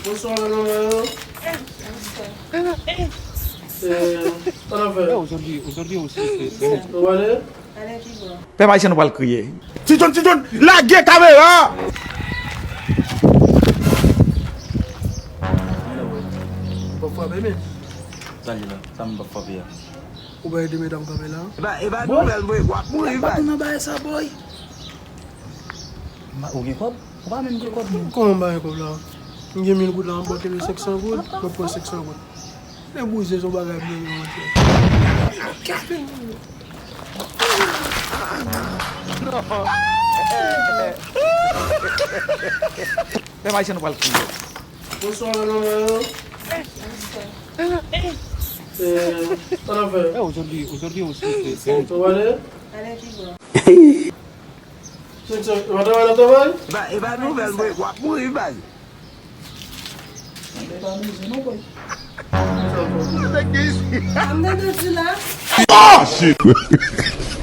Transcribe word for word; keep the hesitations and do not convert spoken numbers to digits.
Bonswa, madanm. Eh, ann avè. Ou pale? Pèp ayisyen, nou pral kriye. Ti John, Ti John, lage kamera! Pap frape, men. Sa li la, sa m pap frape a. Ou pa ede medam kanpe la? E pa, e pa nouvèl vre, w ap mouri, baz. Ou nan bagay sa, boy. Ma, ou gen kòb? Ou pa menm gen kòb, non. Kòman m pa gen kòb la? M gen mil goud la, m pote senk san goud, mwen pran senk san goud. Lè bouze se yon bagay byen, monchè. Pèp ayisyen, nou pral kriye. Bonswa, madanm. Eh, ann avè. Ou pale? Senk san, w ap travay nan travay? E pa, e pa nouvèl vre, w ap mouri, baz. Sa m tande w di la. Oh, shit!